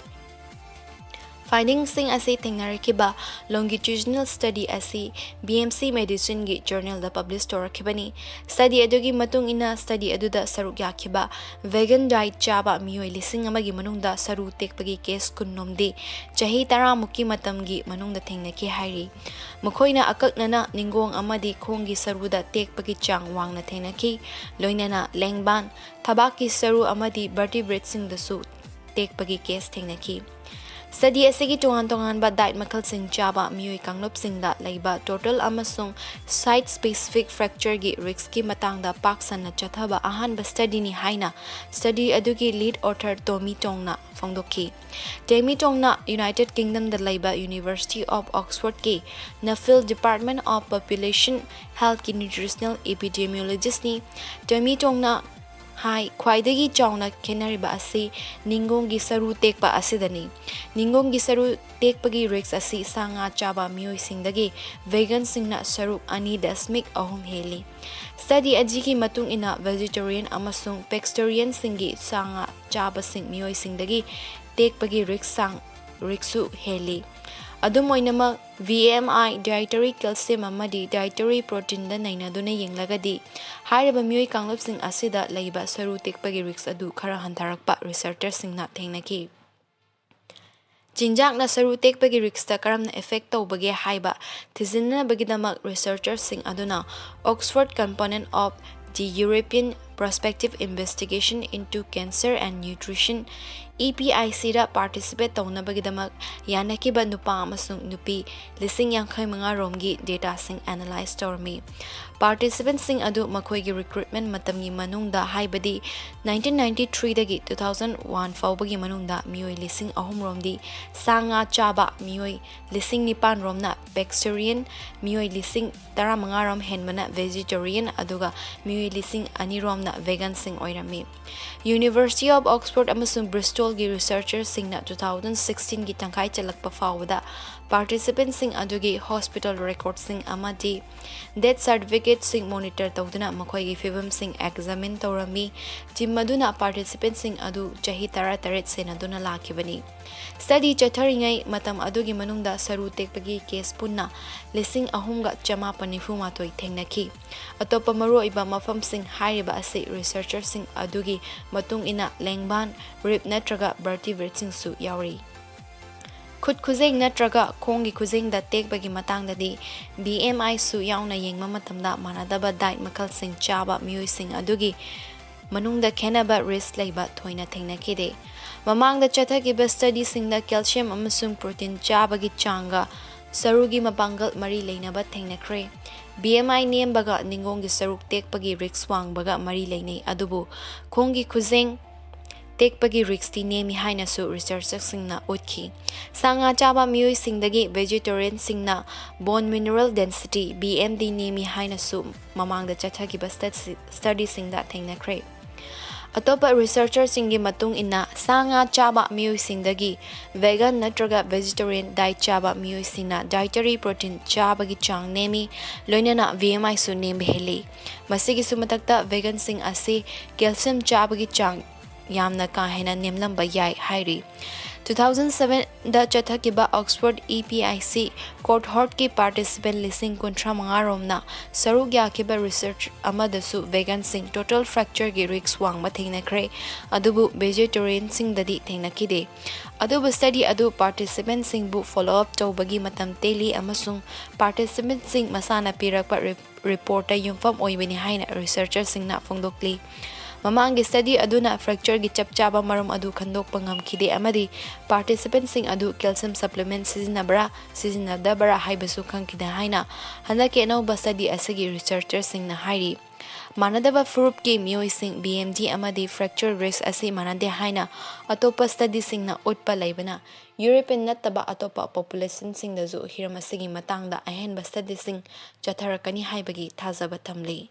Findingꯁꯤꯡ ꯑꯁꯤ ꯊꯦꯡꯅꯔꯛꯈꯤꯕ longitudinal study ꯑꯁꯤ BMC Medicineꯒꯤ journalꯗ publish ꯇꯧꯔꯛꯈꯤꯕꯅꯤ꯫ Study ꯑꯗꯨꯒꯤ ꯃꯇꯨꯡ ꯏꯟꯅ, study ꯑꯗꯨꯗ ꯁꯔꯨꯛ ꯌꯥꯈꯤꯕ vegan diet ꯆꯥꯕ ꯃꯤꯑꯣꯏ ꯂꯤꯁꯤꯡ ꯑꯃꯒꯤ ꯃꯅꯨꯡꯗ ꯁꯔꯨ ꯇꯦꯛꯄꯒꯤ case ꯀꯨꯟ ꯔꯣꯝꯗꯤ ꯆꯍꯤ ꯇꯔꯥꯃꯨꯛꯀꯤ ꯃꯇꯝꯒꯤ ꯃꯅꯨꯡꯗ ꯊꯦꯡꯅꯈꯤ ꯍꯥꯏꯔꯤ꯫ ꯃꯈꯣꯏꯅ ꯑꯀꯛꯅꯅ ꯅꯤꯡꯒꯣꯡ ꯑꯃꯗꯤ ꯈꯣꯡꯒꯤ ꯁꯔꯨꯗ ꯇꯦꯛꯄꯒꯤ ꯆꯥꯡ ꯋꯥꯡꯅ ꯊꯦꯡꯅꯈꯤ, ꯂꯣꯏꯅꯅ ꯂꯦꯡꯕꯥꯟ, ꯊꯕꯥꯛꯀꯤ ꯁꯔꯨ ꯑꯃꯗꯤ vertebrateꯁꯤꯡꯗꯁꯨ ꯇꯦꯛꯄꯒꯤ case ꯊꯦꯡꯅꯈꯤ꯫ Study ꯑꯁꯤꯒꯤ ꯇꯣꯉꯥꯟ ꯇꯣꯉꯥꯟꯕ diet ꯃꯈꯜꯁꯤꯡ ꯆꯥꯕ ꯃꯤꯑꯣꯏ ꯀꯥꯡꯂꯨꯞꯁꯤꯡꯗ ꯂꯩꯕ total ꯑꯃꯁꯨꯡ site specific fractureꯒꯤ riskꯀꯤ ꯃꯇꯥꯡꯗ ꯄꯥꯛ ꯁꯟꯅ ꯆꯠꯊꯕ ꯑꯍꯥꯟꯕ studyꯅꯤ ꯍꯥꯏꯅ study ꯑꯗꯨꯒꯤ lead author Tommy Tongꯅ ꯐꯣꯡꯗꯣꯛꯈꯤ꯫ Tommy Tongꯅ United Kingdomꯗ ꯂꯩꯕ University of Oxfordꯀꯤ Nuffield Department of Population Healthꯀꯤ nutritional epidemiologistꯅꯤ꯫ Tommy Tongꯅ ꯍꯥꯏ, ꯈ꯭ꯋꯥꯏꯗꯒꯤ ꯆꯥꯎꯅ ꯈꯦꯠꯅꯔꯤꯕ ꯑꯁꯤ ꯅꯤꯡꯒꯣꯡꯒꯤ ꯁꯔꯨ ꯇꯦꯛꯄ ꯑꯁꯤꯗꯅꯤ꯫ ꯅꯤꯡꯒꯣꯡꯒꯤ ꯁꯔꯨ ꯇꯦꯛꯄꯒꯤ risk ꯑꯁꯤ ꯁꯥ ꯉꯥ ꯆꯥꯕ ꯃꯤꯑꯣꯏꯁꯤꯡꯗꯒꯤ veganꯁꯤꯡꯅ ꯁꯔꯨꯛ ꯑꯅꯤ ꯗꯁꯃꯤꯛ ꯑꯍꯨꯝ ꯍꯦꯜꯂꯤ꯫ Study ꯑꯁꯤꯒꯤ ꯃꯇꯨꯡ ꯏꯟꯅ vegetarian ꯑꯃꯁꯨꯡ pescatarianꯁꯤꯡꯒꯤ ꯁꯥ ꯉꯥ ꯆꯥꯕꯁꯤꯡ ꯃꯤꯑꯣꯏꯁꯤꯡꯗꯒꯤ ꯇꯦꯛꯄꯒꯤ risk ꯁꯥꯡ, riskꯁꯨ ꯍꯦꯜꯂꯤ꯫ ꯑꯗꯨꯝ ꯑꯣꯏꯅꯃꯛ, VMI, dietary calcium ꯑꯃꯗꯤ dietary proteinꯗ ꯅꯩꯅꯗꯨꯅ ꯌꯦꯡꯂꯒꯗꯤ, ꯍꯥꯏꯔꯤꯕ ꯃꯤꯑꯣꯏ ꯀꯥꯡꯂꯨꯞꯁꯤꯡ ꯑꯁꯤꯗ ꯂꯩꯕ ꯁꯔꯨ ꯇꯦꯛꯄꯒꯤ risk ꯑꯗꯨ ꯈꯔ ꯍꯟꯊꯔꯛꯄ researcherꯁꯤꯡꯅ ꯊꯦꯡꯅꯈꯤ꯫ ꯆꯤꯟꯖꯥꯛꯅ ꯁꯔꯨ ꯇꯦꯛꯄꯒꯤ riskꯇ ꯀꯔꯝꯅ effect ꯇꯧꯕꯒꯦ ꯍꯥꯏꯕ ꯊꯤꯖꯤꯟꯅꯕꯒꯤꯗꯃꯛ researcherꯁꯤꯡ ꯑꯗꯨꯅ Oxford Component of the European Prospective Investigation into Cancer and Nutrition, EPICꯗ participate ꯇꯧꯅꯕꯒꯤꯗꯃꯛ ꯌꯥꯅꯈꯤꯕ ꯅꯨꯄꯥ ꯑꯃꯁꯨꯡ ꯅꯨꯄꯤ ꯂꯤꯁꯤꯡ ꯌꯥꯡꯈꯩ ꯃꯉꯥ ꯔꯣꯝꯒꯤ dataꯁꯤꯡ analyse ꯇꯧꯔꯝꯃꯤ꯫ Participantꯁꯤꯡ ꯑꯗꯨ ꯃꯈꯣꯏꯒꯤ recruitment ꯃꯇꯝꯒꯤ ꯃꯅꯨꯡꯗ, ꯍꯥꯏꯕꯗꯤ nineteen ninety threeꯗꯒꯤ two thousand one ꯐꯥꯎꯕꯒꯤ ꯃꯅꯨꯡꯗ ꯃꯤꯑꯣꯏ ꯂꯤꯁꯤꯡ ꯑꯍꯨꯝ ꯔꯣꯝꯗꯤ ꯁꯥ ꯉꯥ ꯆꯥꯕ, ꯃꯤꯑꯣꯏ ꯂꯤꯁꯤꯡ ꯅꯤꯄꯥꯟ ꯔꯣꯝꯅ pescatarian, ꯃꯤꯑꯣꯏ ꯂꯤꯁꯤꯡ ꯇꯔꯥꯃꯉꯥ ꯔꯣꯝ ꯍꯦꯟꯕꯅ vegetarian, ꯑꯗꯨꯒ ꯃꯤꯑꯣꯏ ꯂꯤꯁꯤꯡ ꯑꯅꯤ ꯔꯣꯝꯅ veganꯁꯤꯡ ꯑꯣꯏꯔꯝꯃꯤ꯫ University of Oxford ꯑꯃꯁꯨꯡ Bristolꯒꯤ researcherꯁꯤꯡꯅ two thousand sixteenꯒꯤ ꯇꯪꯈꯥꯏ ꯆꯜꯂꯛꯄ ꯐꯥꯎꯕꯗ participantꯁꯤꯡ ꯑꯗꯨꯒꯤ hospital recordꯁꯤꯡ ꯑꯃꯗꯤ death certificateꯁꯤꯡ monitor ꯇꯧꯗꯨꯅ ꯃꯈꯣꯏꯒꯤ ꯐꯤꯚꯝꯁꯤꯡ examine ꯇꯧꯔꯝꯃꯤ꯫ Team ꯑꯗꯨꯅ participantꯁꯤꯡ ꯑꯗꯨ ꯆꯍꯤ ꯇꯔꯥꯇꯔꯦꯠ ꯁꯦꯟꯅꯗꯨꯅ ꯂꯥꯛꯈꯤꯕꯅꯤ꯫ Study ꯆꯠꯊꯔꯤꯉꯩ ꯃꯇꯝ ꯑꯗꯨꯒꯤ ꯃꯅꯨꯡꯗ ꯁꯔꯨ ꯇꯦꯛꯄꯒꯤ case ꯄꯨꯟꯅ ꯂꯤꯁꯤꯡ ꯑꯍꯨꯝꯒ ꯆꯃꯥꯄꯟ ꯅꯤꯐꯨ ꯃꯥꯊꯣꯏ ꯊꯦꯡꯅꯈꯤ꯫ ꯑꯇꯣꯞꯄ ꯃꯔꯨꯑꯣꯏꯕ ꯃꯐꯝꯁꯤꯡ ꯍꯥꯏꯔꯤꯕ ꯑꯁꯤ researcherꯁꯤꯡ ꯑꯗꯨꯒꯤ ꯃꯇꯨꯡ ꯏꯟꯅ ꯂꯦꯡꯕꯥꯟ, rib ꯅꯠꯇ꯭ꯔꯒ vertebrateꯁꯤꯡꯁꯨ ꯌꯥꯎꯔꯤ꯫ ꯈꯨꯠ ꯈꯨꯖꯦꯡ ꯅꯠꯇ꯭ꯔꯒ ꯈꯣꯡꯒꯤ ꯈꯨꯖꯦꯡꯗ ꯇꯦꯛꯄꯒꯤ ꯃꯇꯥꯡꯗꯗꯤ BMIꯁꯨ ꯌꯥꯎꯅ ꯌꯦꯡꯕ ꯃꯇꯝꯗ ꯃꯥꯟꯅꯗꯕ diet ꯃꯈꯜꯁꯤꯡ ꯆꯥꯕ ꯃꯤꯑꯣꯏꯁꯤꯡ ꯑꯗꯨꯒꯤ ꯃꯅꯨꯡꯗ ꯈꯦꯠꯅꯕ risk ꯂꯩꯕ ꯊꯣꯏꯅ ꯊꯦꯡꯅꯈꯤꯗꯦ꯫ ꯃꯃꯥꯡꯗ ꯆꯠꯊꯈꯤꯕ studyꯁꯤꯡꯗ calcium ꯑꯃꯁꯨꯡ protein ꯆꯥꯕꯒꯤ ꯆꯥꯡꯒ ꯁꯔꯨꯒꯤ ꯃꯄꯥꯡꯒꯜ ꯃꯔꯤ ꯂꯩꯅꯕ ꯊꯦꯡꯅꯈ꯭ꯔꯦ꯫ B M I ꯅꯦꯝꯕꯒ ꯅꯤꯡꯒꯣꯡꯒꯤ ꯁꯔꯨꯛ ꯇꯦꯛꯄꯒꯤ risk ꯋꯥꯡꯕꯒ ꯃꯔꯤ ꯂꯩꯅꯩ, ꯑꯗꯨꯕꯨ ꯈꯣꯡꯒꯤ ꯈꯨꯖꯦꯡ ꯇꯦꯛꯄꯒꯤ riskꯇꯤ ꯅꯦꯝꯃꯤ ꯍꯥꯏꯅꯁꯨ researcherꯁꯤꯡꯅ ꯎꯠꯈꯤ꯫ ꯁꯥ ꯉꯥ ꯆꯥꯕ ꯃꯤꯑꯣꯏꯁꯤꯡꯗꯒꯤ vegetarianꯁꯤꯡꯅ bone mineral density, B M D, ꯅꯦꯝꯃꯤ ꯍꯥꯏꯅꯁꯨ ꯃꯃꯥꯡꯗ ꯆꯠꯊꯈꯤꯕ study-, studyꯁꯤꯡꯗ ꯊꯦꯡꯅꯈ꯭ꯔꯦ꯫ ꯑꯇꯣꯞꯄ researcherꯁꯤꯡꯒꯤ ꯃꯇꯨꯡ ꯏꯟꯅ, ꯁꯥ ꯉꯥ ꯆꯥꯕ ꯃꯤꯑꯣꯏꯁꯤꯡꯗꯒꯤ vegan ꯅꯠꯇ꯭ꯔꯒ vegetarian diet ꯆꯥꯕ ꯃꯤꯑꯣꯏꯁꯤꯡꯅ dietary protein ꯆꯥꯕꯒꯤ ꯆꯥꯡ ꯅꯦꯝꯃꯤ, ꯂꯣꯏꯅꯅ B M Iꯁꯨ ꯅꯦꯝꯕ ꯍꯦꯜꯂꯤ꯫ ꯃꯁꯤꯒꯤꯁꯨ ꯃꯊꯛꯇ, veganꯁꯤꯡ ꯑꯁꯤ calcium ꯆꯥꯕꯒꯤ ꯆꯥꯡ ꯌꯥꯝꯅ ꯀꯥ ꯍꯦꯟꯅ ꯅꯦꯝꯂꯝꯕ ꯌꯥꯏ ꯍꯥꯏꯔꯤ꯫ Two thousand sevenꯗ ꯆꯠꯊꯈꯤꯕ Oxford E P I C cohortꯀꯤ participant ꯂꯤꯁꯤꯡ ꯀꯨꯟꯊ꯭ꯔꯥ ꯃꯉꯥ ꯔꯣꯝꯅ ꯁꯔꯨꯛ ꯌꯥꯈꯤꯕ research ꯑꯃꯗꯁꯨ veganꯁꯤꯡ total fractureꯒꯤ risk ꯋꯥꯡꯕ ꯊꯦꯡꯅꯈ꯭ꯔꯦ, ꯑꯗꯨꯕꯨ vegetarianꯁꯤꯡꯗꯗꯤ ꯊꯦꯡꯅꯈꯤꯗꯦ꯫ ꯑꯗꯨꯕꯨ study ꯑꯗꯨ participantꯁꯤꯡꯕꯨ follow up ꯇꯧꯕꯒꯤ ꯃꯇꯝ ꯇꯦꯜꯂꯤ ꯑꯃꯁꯨꯡ participantꯁꯤꯡ ꯃꯁꯥꯅ ꯄꯤꯔꯛꯄ ꯔꯤ-, reportꯇ ꯌꯨꯝꯐꯝ ꯑꯣꯏꯕꯅꯤ ꯍꯥꯏꯅ researcherꯁꯤꯡꯅ ꯐꯣꯡꯗꯣꯛꯂꯤ꯫ ꯃꯃꯥꯡꯒꯤ study ꯑꯗꯨꯅ fractureꯒꯤ ꯆꯞ ꯆꯥꯕ ꯃꯔꯝ ꯑꯗꯨ ꯈꯪꯗꯣꯛꯄ ꯉꯝꯈꯤꯗꯦ ꯑꯃꯗꯤ participantꯁꯤꯡ ꯑꯗꯨ calcium supplement ꯁꯤꯖꯤꯟꯅꯕ꯭ꯔꯥ, ꯁꯤꯖꯤꯟꯅꯗꯕ꯭ꯔꯥ ꯍꯥꯏꯕꯁꯨ ꯈꯪꯈꯤꯗꯦ ꯍꯥꯏꯅ ꯍꯟꯗꯛꯀꯤ ꯑꯅꯧꯕ study ꯑꯁꯤꯒꯤ researcherꯁꯤꯡꯅ ꯍꯥꯏꯔꯤ꯫ ꯃꯥꯟꯅꯗꯕ ꯐꯨꯔꯨꯞꯀꯤ ꯃꯤꯑꯣꯏꯁꯤꯡ B M D ꯑꯃꯗꯤ fracture risk ꯑꯁꯤ ꯃꯥꯟꯅꯗꯦ ꯍꯥꯏꯅ ꯑꯇꯣꯞꯄ studyꯁꯤꯡꯅ ꯎꯠꯄ ꯂꯩꯕꯅ, European ꯅꯠꯇꯕ ꯑꯇꯣꯞꯄ populationꯁꯤꯡꯗꯁꯨ ꯍꯤꯔꯝ ꯑꯁꯤꯒꯤ ꯃꯇꯥꯡꯗ ꯑꯍꯦꯟꯕ studyꯁꯤꯡ ꯆꯠꯊꯔꯛꯀꯅꯤ ꯍꯥꯏꯕꯒꯤ ꯊꯥꯖꯕ ꯊꯝꯂꯤ꯫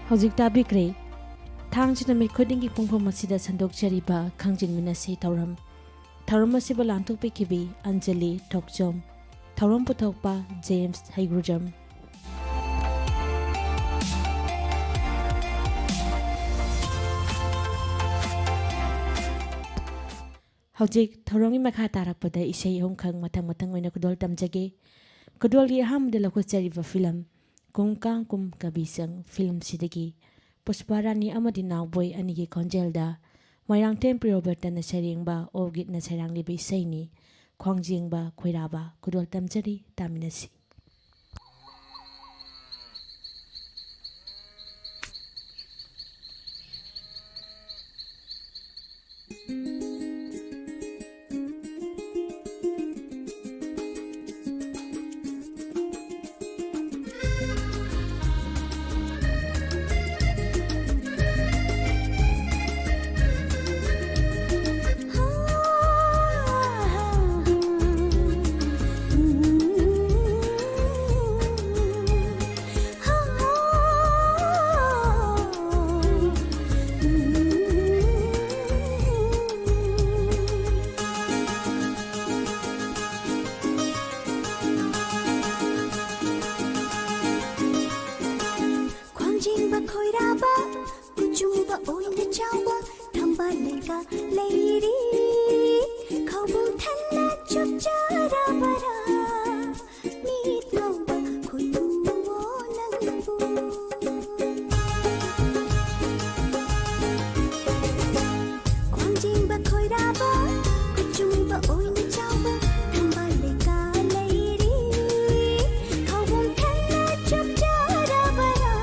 ꯍꯧꯖꯤꯛ ꯇꯥꯕꯤꯈ꯭ꯔꯦ ꯊꯥꯡꯖ ꯅꯨꯃꯤꯠ ꯈꯨꯗꯤꯡꯒꯤ ꯄꯨꯡꯐꯝ ꯑꯁꯤꯗ ꯁꯟꯗꯣꯛꯆꯔꯤꯕ ꯈꯪꯖꯤꯟꯃꯤꯟꯅꯁꯤ ꯊꯧꯔꯝ꯫ ꯊꯧꯔꯝ ꯑꯁꯤꯕꯨ ꯂꯥꯟꯊꯣꯛꯄꯤꯈꯤꯕꯤ ꯑꯟꯖꯂꯤ ꯊꯣꯛꯆꯣꯝ꯫ ꯊꯧꯔꯝ ꯄꯨꯊꯣꯛꯄ ꯖꯦꯝꯁ ꯍꯩꯒ꯭ꯔꯨꯖꯝ꯫ ꯍꯧꯖꯤꯛ ꯊꯧꯔꯝꯒꯤ ꯃꯈꯥ ꯇꯥꯔꯛꯄꯗ ꯏꯁꯩ ꯑꯍꯨꯝꯈꯛ ꯃꯊꯪ ꯃꯊꯪ ꯑꯣꯏꯅ ꯈꯨꯗꯣꯜ ꯇꯝꯖꯒꯦ꯫ ꯈꯨꯗꯣꯜꯒꯤ ꯑꯍꯥꯟꯕꯗ ꯂꯧꯈꯠꯆꯔꯤꯕ ꯐꯤꯂꯝ ꯀꯨꯝ ꯀꯥꯡ ꯀꯨꯝ ꯀꯕꯤ ꯆꯪ ꯐꯤꯂꯝꯁꯤꯗꯒꯤ ꯄꯨꯁꯄꯥꯔꯥꯅꯤ ꯑꯃꯗꯤ ꯅꯥꯎꯕꯣꯏ ꯑꯅꯤꯒꯤ ꯈꯣꯟꯖꯦꯜꯗ ꯃꯣꯏꯔꯥꯡꯊꯦꯝ ꯄ꯭ꯔꯤꯌꯣꯕ꯭ꯔꯇꯅ ꯁꯩꯔꯦꯡꯕ ꯑꯣꯒꯤꯠꯅ ꯁꯩꯔꯥꯡꯂꯤꯕ ꯏꯁꯩꯅꯤ ꯈ꯭ꯋꯥꯡꯖꯦꯡꯕ ꯈꯣꯏꯔꯥꯕ꯫ ꯈꯨꯗꯣꯜ ꯇꯝꯖꯔꯤ, ꯇꯥꯃꯤꯟꯅꯁꯤ꯫ ꯈ꯭ꯋꯥꯡꯖꯦꯡꯕ ꯈꯣꯏꯔꯥꯕ, ꯀꯨꯆꯨ ꯃꯨꯕ ꯑꯣꯏꯅ ꯆꯥꯎꯕ, ꯊꯝꯕꯥꯜ ꯂꯩꯀꯥ ꯂꯩꯔꯤ꯫ ꯈꯧꯕꯨꯝ ꯊꯟꯅ ꯆꯨꯞꯆꯔꯕꯔꯥ, ꯃꯤꯠ ꯉꯧꯕ ꯈꯣꯏꯃꯨꯑꯣ ꯅꯪꯕꯨ꯫ ꯈ꯭ꯋꯥꯡꯖꯦꯡꯕ ꯈꯣꯏꯔꯥꯕ, ꯀꯨꯆꯨ ꯃꯨꯕ ꯑꯣꯏꯅ ꯆꯥꯎꯕ, ꯊꯝꯕꯥꯜ ꯂꯩꯀꯥ ꯂꯩꯔꯤ꯫ ꯈꯧꯕꯨꯝ ꯊꯟꯅ ꯆꯨꯞꯆꯔꯕꯔꯥ,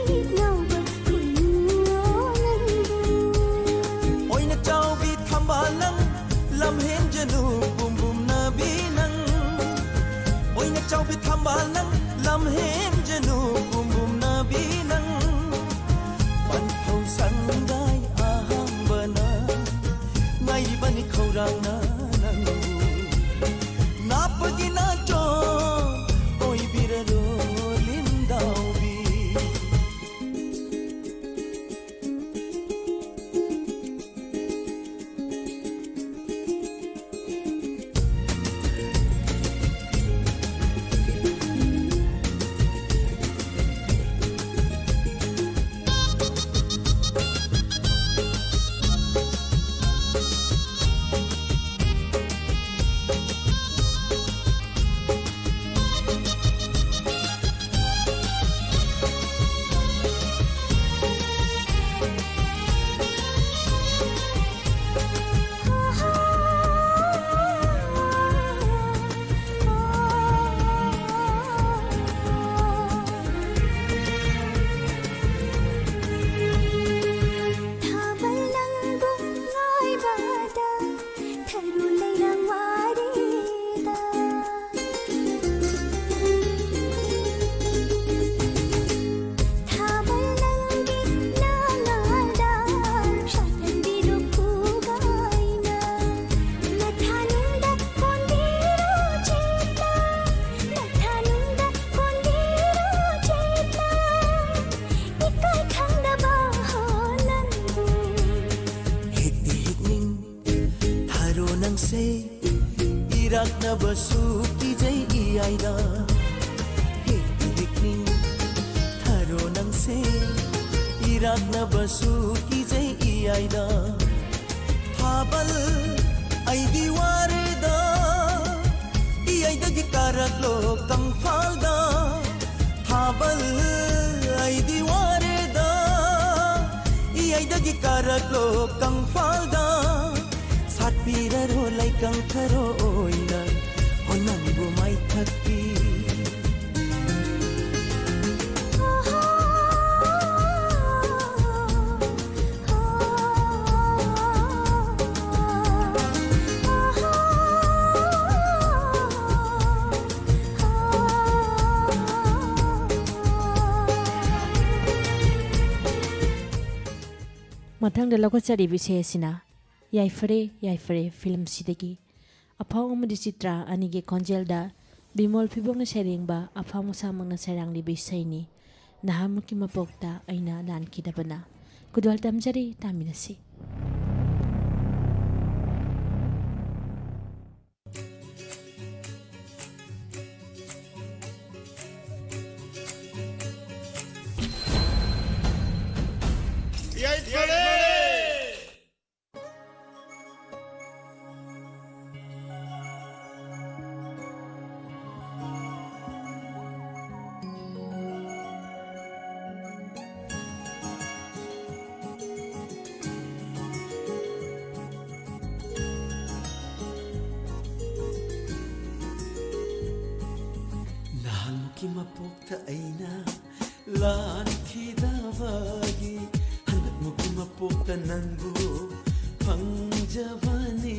ꯃꯤꯠ ꯉꯧꯕ ꯈꯣꯏꯃꯨꯑꯣ ꯅꯪꯕꯨ꯫ ꯑꯣꯏꯅ ꯆꯥꯎꯕꯤ ꯊꯝꯕꯥꯜ ꯅꯪ, ꯂꯝ ꯍꯦꯟꯖꯅꯨ ꯄꯨꯝꯕꯨꯝꯅꯕꯤ ꯅꯪ꯫ ꯑꯣꯏꯅ ꯆꯥꯎꯕꯤ ꯊꯝꯕꯥꯜ ꯅꯪ, ꯂꯝ ꯍꯦꯟꯖꯅꯨ ꯄꯨꯝꯕꯨꯝꯅꯕꯤ ꯅꯪ꯫ ꯄꯟꯊꯧ ꯁꯪꯒꯥꯏ ꯑꯍꯥꯡꯕꯅ ꯉꯥꯏꯔꯤꯕꯅꯤ ꯈꯧꯔꯥꯡꯅ ꯅꯪꯕꯨ꯫ ꯅꯥꯞꯄꯒꯤ ꯅꯥꯆꯣꯝ ꯑꯣꯏꯕꯤꯔꯔꯣ ꯂꯤꯟꯗꯥꯎꯕꯤ꯫ ꯏꯔꯥꯛꯅꯕꯁꯨ ꯀꯤꯖꯩ ꯏꯌꯥꯏꯗ꯫ ꯍꯦꯛꯇꯤ ꯍꯦꯛꯅꯤꯡ ꯊꯔꯣ ꯅꯪꯁꯦ꯫ ꯏꯔꯥꯛꯅꯕꯁꯨ ꯀꯤꯖꯩ ꯏꯌꯥꯏꯗ꯫ ꯊꯥꯕꯜ ꯑꯩꯗꯤ ꯋꯥꯔꯦꯗ꯫ ꯏꯌꯥꯏꯗꯒꯤ ꯀꯥꯔꯛꯂꯣ ꯀꯪꯐꯥꯜꯗ꯫ ꯊꯥꯕꯜ ꯑꯩꯗꯤ ꯋꯥꯔꯦꯗ꯫ ꯏꯌꯥꯏꯗꯒꯤ ꯀꯥꯔꯛꯂꯣ ꯀꯪꯐꯥꯜꯗ꯫ ꯁꯥꯠꯄꯤꯔꯔꯣ ꯂꯩꯀꯪ ꯊꯔꯣ ꯑꯣꯏꯅ꯫ ꯍꯣ ꯅꯪꯕꯨ ꯃꯥꯏꯊꯛꯀꯤ꯫ ꯃꯊꯪꯗ ꯂꯧꯈꯠꯆꯔꯤꯕ ꯏꯁꯩ ꯑꯁꯤꯅ ꯌꯥꯏꯐꯔꯦ ꯌꯥꯏꯐꯔꯦ ꯐꯤꯂꯝꯁꯤꯗꯒꯤ ꯑꯐꯥꯎ ꯑꯃꯗꯤ ꯆꯤꯇ꯭ꯔꯥ ꯑꯅꯤꯒꯤ ꯈꯣꯟꯖꯦꯜꯗ ꯕꯤꯃꯣꯜ ꯐꯤꯕꯣꯛꯅ ꯁꯩꯔꯦꯡꯕ, ꯑꯐꯥꯎ ꯃꯁꯥꯃꯛꯅ ꯁꯩꯔꯥꯡꯂꯤꯕ ꯏꯁꯩꯅꯤ ꯅꯍꯥꯟꯃꯨꯛꯀꯤ ꯃꯄꯣꯛꯇ ꯑꯩꯅ ꯂꯥꯟꯈꯤꯗꯕꯅ꯫ ꯈꯨꯗꯣꯜ ꯇꯝꯖꯔꯤ, ꯇꯥꯃꯤꯟꯅꯁꯤ꯫ ꯌꯥꯏꯐꯔꯦ! ꯅꯍꯥꯟꯃꯨꯛꯀꯤ ꯃꯄꯣꯛꯇ ꯑꯩꯅ ꯂꯥꯟꯈꯤꯗꯕꯒꯤ, ꯍꯟꯗꯛꯃꯨꯛꯀꯤ ꯃꯄꯣꯛꯇ ꯅꯪꯕꯨ ꯐꯪꯖꯕꯅꯤ꯫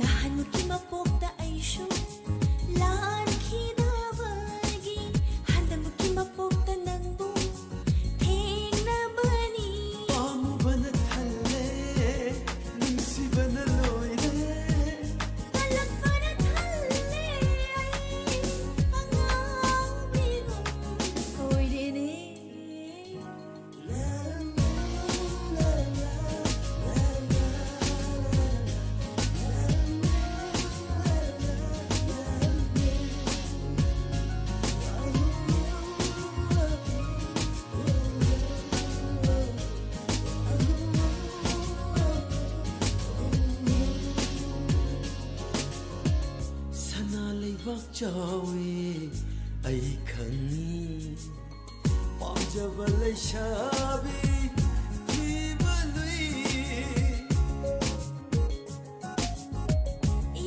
ꯅꯍꯥꯟꯃꯨꯛꯀꯤ ꯃꯄꯣꯛꯇ ꯑꯩꯁꯨ ꯂꯥꯟꯈꯤꯗꯕꯒꯤ, ꯍꯟꯗꯛꯃꯨꯛꯀꯤ ꯃꯄꯣꯛꯇ ꯅꯪꯕꯨ ꯊꯦꯡꯅꯕꯅꯤ꯫ ꯄꯥꯝꯃꯨꯕꯅ ꯊꯜꯂꯦ, ꯅꯨꯡꯁꯤꯕꯅ ꯂꯣꯏꯔꯦ꯫ ꯀꯜꯂꯛꯄꯅ ꯊꯜꯂꯦ, ꯑꯩ ꯑꯉꯥꯎꯕꯤꯒꯨꯝ ꯑꯣꯏꯔꯦꯅꯦ꯫ ꯆꯥꯎꯏ ꯑꯩ ꯈꯪꯏ꯫ ꯄꯥꯝꯖꯕ ꯂꯩꯁꯥꯕꯤ ꯊꯤꯕ ꯂꯨꯏ꯫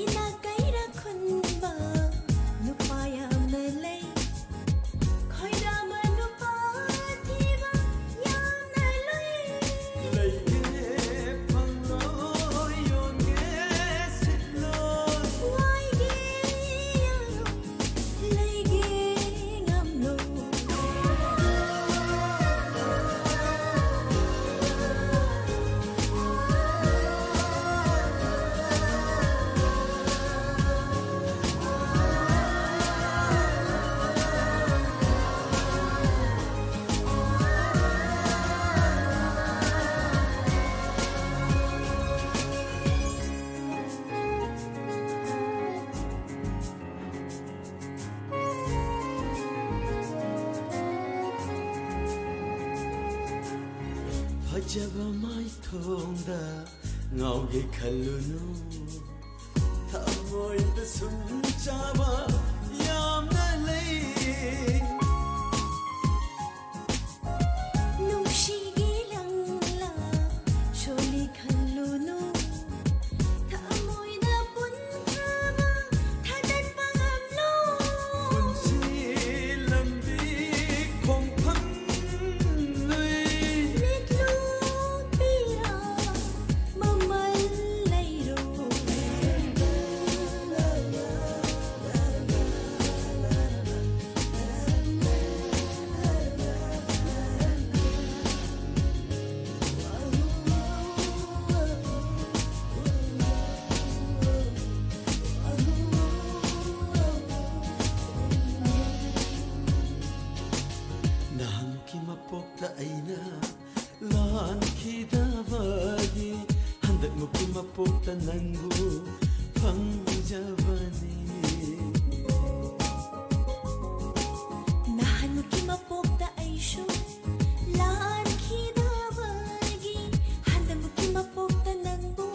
ꯏꯅꯥꯛ ꯀꯩꯔꯥꯛ ꯈꯨꯟꯕ ꯅꯨꯄꯥ ꯌꯥꯝꯅ ꯂꯩ꯫ ꯈꯣꯏꯔꯥꯕ ꯅꯨꯄꯥ ꯊꯤꯕ ꯌꯥꯝꯅ ꯂꯨꯏ꯫ ꯂꯩꯒꯦ ꯐꯪꯂꯣꯏ ꯌꯣꯟꯒꯦ ꯁꯤꯠꯂꯣꯏ꯫ ꯋꯥꯏꯒꯦ ꯌꯥꯝꯂꯣꯏ꯫ ꯂꯩꯒꯦ ꯉꯝꯂꯣꯏ꯫ ꯐꯖꯕ ꯃꯥꯏꯊꯣꯡꯗ ꯉꯥꯎꯒꯦ ꯈꯜꯂꯨꯅꯨ꯫ ꯊꯃꯣꯏꯗ ꯁꯨꯝ ꯆꯥꯕ ꯌꯥꯝꯅ ꯂꯩ꯫ ꯅꯨꯡꯁꯤꯒꯤ ꯂꯪꯂꯥ ꯁꯣꯜꯂꯤ ꯈꯜꯂꯨꯅꯨ꯫ ꯊꯃꯣꯏꯗ ꯄꯨꯟ ꯊꯥꯕ ꯊꯥꯗꯠꯄ ꯉꯝꯂꯣꯏ꯫ ꯄꯨꯟꯁꯤ ꯂꯝꯕꯤ ꯈꯣꯡꯐꯝ ꯂꯨꯏ꯫ ꯃꯤꯠꯂꯨ ꯄꯤꯔꯥ ꯃꯃꯜ ꯂꯩꯔꯣꯏ꯫ ꯅꯍꯥꯟꯒꯤ ꯃꯄꯣꯛꯇ ꯑꯩꯅ ꯂꯥꯟꯈꯤꯗꯕꯒꯤ ꯍꯟꯗꯛꯃꯨꯛꯀꯤ ꯃꯄꯣꯛꯇ ꯅꯪꯕꯨ ꯐꯪꯖꯕꯅꯤ꯫ ꯅꯍꯥꯟꯃꯨꯛꯀꯤ ꯃꯄꯣꯛꯇ ꯑꯩꯁꯨ ꯂꯥꯟꯈꯤꯗꯕꯒꯤ ꯍꯟꯗꯛꯃꯨꯛꯀꯤ ꯃꯄꯣꯛꯇ ꯅꯪꯕꯨ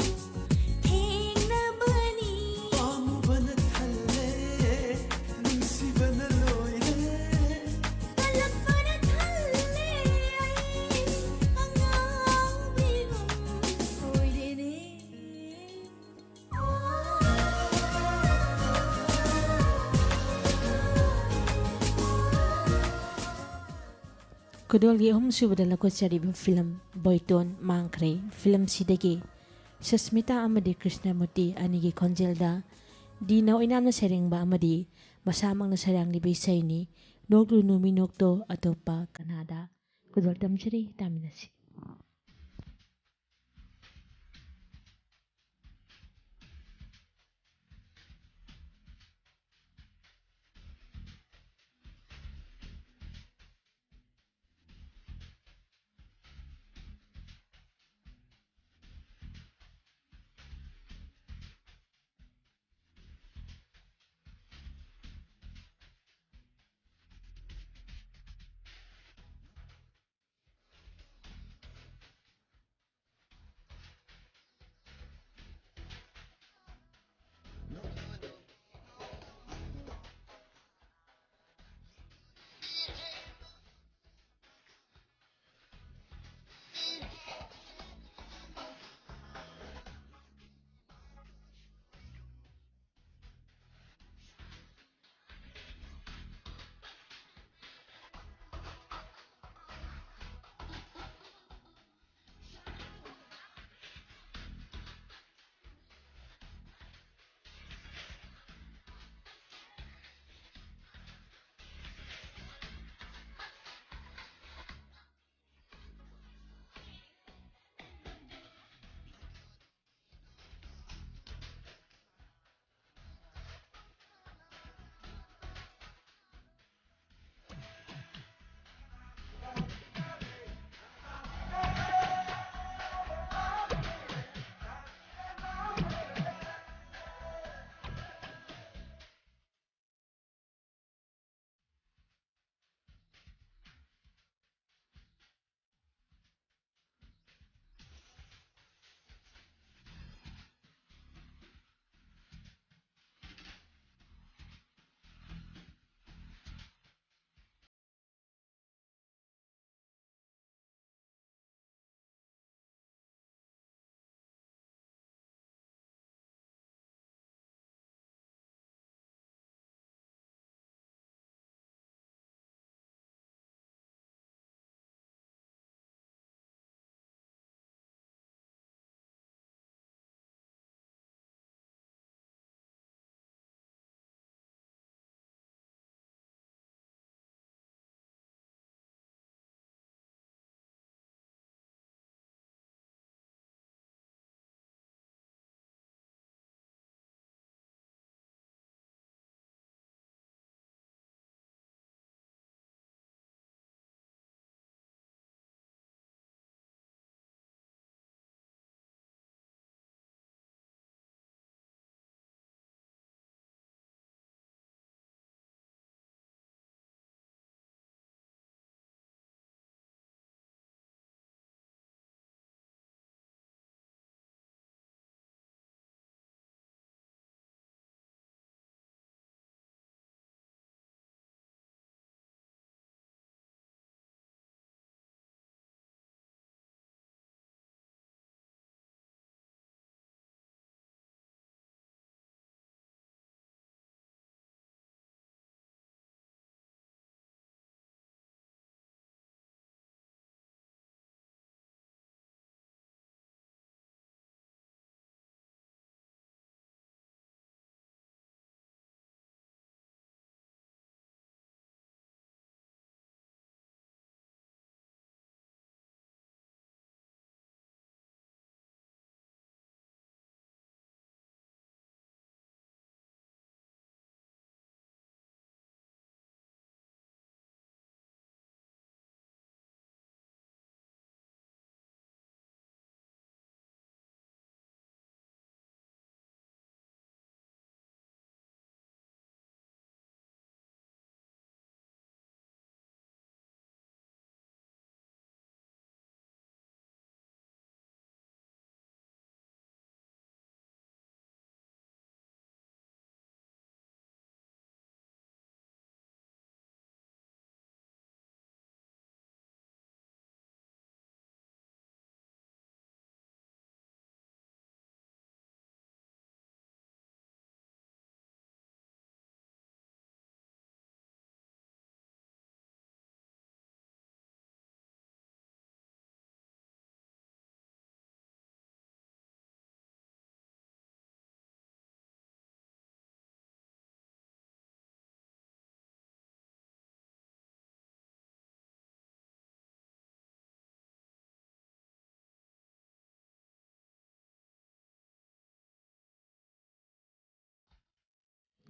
ꯊꯦꯡꯅꯕꯅꯤ꯫ ꯄꯥꯝꯃꯨꯕꯅ ꯊꯜꯂꯦ꯫ ꯈꯨꯗꯣꯜꯒꯤ ꯑꯍꯨꯝꯁꯨꯕꯗ ꯂꯧꯈꯠꯆꯔꯤꯕ ꯐꯤꯂꯝ ꯕꯣꯏꯇꯣꯟ ꯃꯥꯡꯈ꯭ꯔꯦ꯫ ꯐꯤꯂꯝꯁꯤꯗꯒꯤ ꯁꯁꯃꯤꯇꯥ ꯑꯃꯗꯤ ꯀ꯭ꯔꯤꯁꯅꯃꯨꯔꯇꯤ ꯑꯅꯤꯒꯤ ꯈꯣꯟꯖꯦꯜꯗ ꯗꯤꯅ ꯑꯣꯏꯅꯥꯝꯅ ꯁꯩꯔꯦꯡꯕ ꯑꯃꯗꯤ ꯃꯁꯥꯃꯛꯅ ꯁꯩꯔꯥꯡꯂꯤꯕ ꯏꯁꯩꯅꯤ꯫ ꯅꯣꯛꯂꯨ ꯅꯨꯃꯤ ꯅꯣꯛꯇꯣ ꯑꯇꯣꯞꯄ ꯀꯅꯥꯗ꯫ ꯈꯨꯗꯣꯜ ꯇꯝꯖꯔꯤ, ꯇꯥꯃꯤꯟꯅꯁꯤ꯫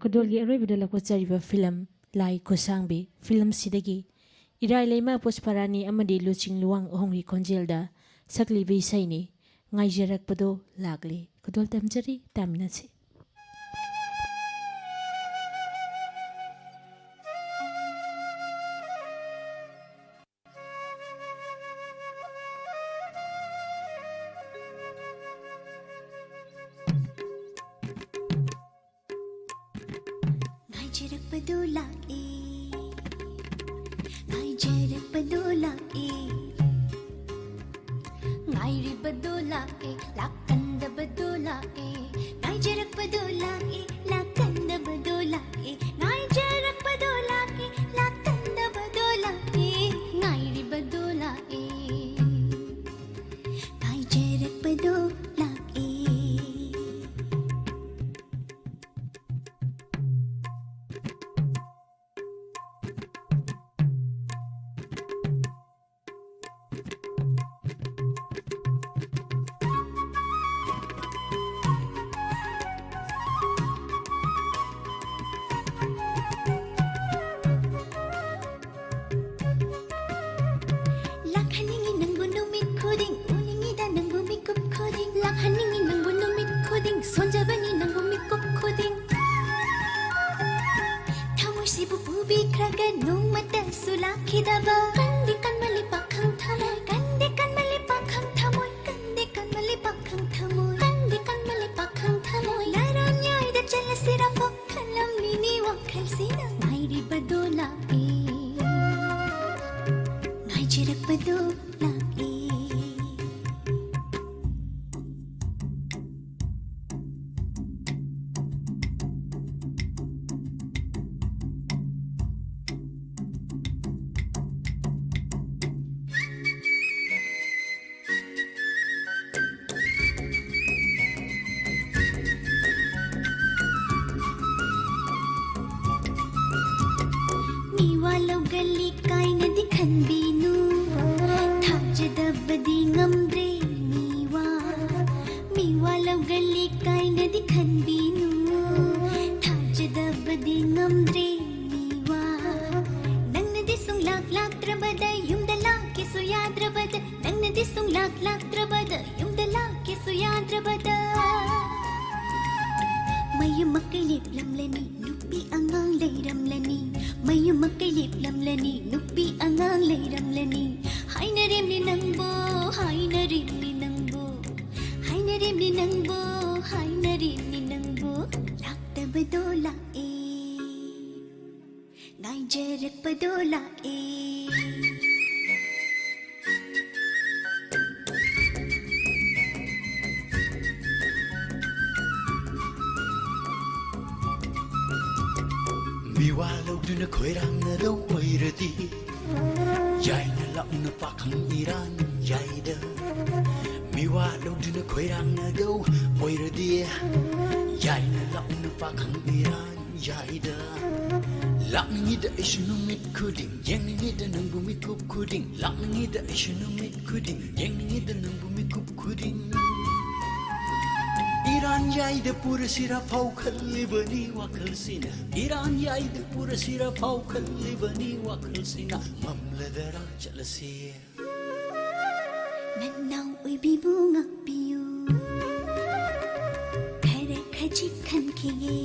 ꯈꯨꯗꯣꯜꯒꯤ ꯑꯔꯣꯏꯕꯗ ꯂꯧꯈꯠꯆꯔꯤꯕ ꯐꯤꯂꯝ ꯂꯥꯏ ꯈꯨꯠꯁꯥꯡꯕꯤ꯫ ꯐꯤꯂꯝꯁꯤꯗꯒꯤ ꯏꯔꯥꯏ ꯂꯩꯃ ꯄꯨꯁꯄꯥꯔꯥꯅꯤ ꯑꯃꯗꯤ ꯂꯨꯆꯤꯡ ꯂꯨꯋꯥꯡ ꯑꯍꯨꯝꯒꯤ ꯈꯣꯟꯖꯦꯜꯗ ꯁꯛꯂꯤꯕ ꯏꯁꯩꯅꯤ ꯉꯥꯏꯖꯔꯛꯄꯗꯣ ꯂꯥꯛꯂꯦ꯫ ꯈꯨꯗꯣꯜ ꯇꯝꯖꯔꯤ, ꯇꯥꯃꯤꯟꯅꯁꯤ꯫ ꯉꯥꯏꯖꯔꯛꯄꯗꯨ ꯂꯥꯛꯑꯦ, ꯉꯥꯏꯖꯔꯛꯄꯗꯨ ꯂꯥꯛꯑꯦ, ꯉꯥꯏꯔꯤꯕꯗꯨ ꯂꯥꯛꯑꯦ, ꯂꯥꯛꯀꯟꯗꯕꯗꯨ ꯂꯥꯛꯑꯦ꯫ ꯉꯥꯏꯖꯔꯛꯄꯗꯨ ꯂꯥꯛꯑꯦ, ꯂꯥꯛꯀꯟꯗꯕꯗꯨ ꯂꯥꯛꯑꯦ꯫ ꯉꯥꯏꯖꯔꯛꯄꯗꯨ ꯂꯥꯛꯑꯦ, ꯂꯥꯛꯀꯟꯗꯕꯗꯨ ꯂꯥꯛꯑꯦ꯫ ꯉꯥꯏꯔꯤꯕꯗꯨ ꯂꯥꯛꯑꯦ, ꯉꯥꯏꯖꯔꯛꯄꯗꯨ ꯂꯥꯛꯑꯦ꯫ ꯂꯥꯛꯍꯟꯅꯤꯡꯉꯤ ꯅꯪꯕꯨ ꯅꯨꯃꯤꯠ ꯈꯨꯗꯤꯡ, ꯎꯅꯤꯡꯉꯤꯗ ꯅꯪꯕꯨ ꯃꯤꯀꯨꯞ ꯈꯨꯗꯤꯡ꯫ ꯂꯥꯛꯍꯟꯅꯤꯡꯉꯤ ꯅꯪꯕꯨ ꯅꯨꯃꯤꯠ ꯈꯨꯗꯤꯡ, ꯁꯣꯟꯖꯕꯅꯤ ꯅꯪꯕꯨ ꯃꯤꯀꯨꯞ ꯈꯨꯗꯤꯡ꯫ ꯊꯃꯣꯏꯁꯤꯕꯨ ꯄꯨꯕꯤꯈ꯭ꯔꯒ ꯅꯣꯡꯃꯇꯁꯨ ꯂꯥꯛꯈꯤꯗꯕ꯫ ꯀꯟꯗꯤ ꯀꯟꯃꯜꯂꯤ ꯄꯥꯈꯪ ꯊꯃꯣꯏ, ꯀꯟꯗꯤ ꯀꯟꯃꯜꯂꯤ ꯄꯥꯈꯪ ꯊꯃꯣꯏ, ꯀꯟꯗꯤ ꯀꯟꯃꯜꯂꯤ ꯄꯥꯈꯪ ꯊꯃꯣꯏ, ꯀꯟꯗꯤ ꯀꯟꯃꯜꯂꯤ ꯄꯥꯈꯪ ꯊꯃꯣꯏ꯫ ꯂꯥꯔꯣꯟꯌꯥꯏꯗ ꯆꯠꯂꯁꯤꯔ ꯋꯥꯈꯜ ꯑꯃꯅꯤ ꯋꯥꯈꯜꯁꯤꯅ꯫ ꯉꯥꯏꯔꯤꯕꯗꯣ ꯂꯥꯛꯑꯦ, ꯉꯥꯏꯖꯔꯛꯄꯗꯣ ꯂꯥꯛꯑꯦ꯫ ꯃꯤꯋꯥ ꯂꯧꯒꯜꯂꯤ ꯀꯥꯏꯅꯗꯤ ꯈꯟꯕꯤꯅꯨ, ꯊꯥꯖꯗꯕꯗꯤ ꯉꯝꯗ꯭ꯔꯦ ꯃꯤꯋꯥ꯫ ꯃꯤꯋꯥ ꯂꯧꯒꯜꯂꯤ ꯀꯥꯏꯅꯗꯤ ꯈꯟꯕꯤꯅꯨ, ꯊꯥꯖꯗꯕꯗꯤ ꯉꯥꯏꯖꯔꯛꯄꯗꯣ ꯂꯥꯛꯑꯦ꯫ ꯃꯤꯋꯥ ꯂꯧꯗꯨꯅ ꯈꯣꯏꯔꯥꯡꯅꯗꯧ ꯑꯣꯏꯔꯗꯤ, ꯌꯥꯏꯅ ꯂꯥꯛꯅ ꯄꯥꯈꯪ ꯏꯔꯥꯟ ꯌꯥꯏꯗ꯫ ꯃꯤꯋꯥ ꯂꯧꯗꯨꯅ ꯈꯣꯏꯔꯥꯡꯅꯗꯧ ꯑꯣꯏꯔꯗꯤ, ꯌꯥꯏꯅ ꯂꯥꯛꯅ ꯄꯥꯈꯪ ꯏꯔꯥꯟ ꯌꯥꯏꯗ꯫ ꯂꯥꯛꯅꯤꯡꯉꯤꯗ ꯑꯩꯁꯨ ꯅꯨꯃꯤꯠ ꯈꯨꯗꯤꯡ, ꯌꯦꯡꯅꯤꯡꯉꯤꯗ ꯅꯪꯕꯨ ꯃꯤꯀꯨꯞ ꯈꯨꯗꯤꯡ꯫ ꯂꯥꯛꯅꯤꯡꯉꯤꯗ ꯑꯩꯁꯨ ꯅꯨꯃꯤꯠ ꯈꯨꯗꯤꯡ, ꯌꯦꯡꯅꯤꯡꯉꯤꯗ ꯅꯪꯕꯨ ꯃꯤꯀꯨꯞ ꯈꯨꯗꯤꯡ꯫ ꯏꯔꯥꯟ ꯌꯥꯏꯗ ꯄꯨꯔꯁꯤꯔ ꯐꯥꯎ ꯈꯜꯂꯤꯕꯅꯤ ꯋꯥꯈꯜꯁꯤꯅ꯫ ꯏꯔꯥꯟ ꯌꯥꯏꯗ ꯄꯨꯔꯁꯤꯔ ꯐꯥꯎ ꯈꯜꯂꯤꯕꯅꯤ ꯋꯥꯈꯜꯁꯤꯅ꯫ ꯃꯝꯂꯗꯔ ꯆꯠꯂꯁꯤ꯫ ꯅꯅꯥꯎ ꯑꯣꯏꯕꯤꯕꯨ ꯉꯥꯛꯄꯤꯌꯨ꯫ ꯈꯔ ꯈꯖꯤꯛ ꯈꯟꯈꯤꯒꯦ꯫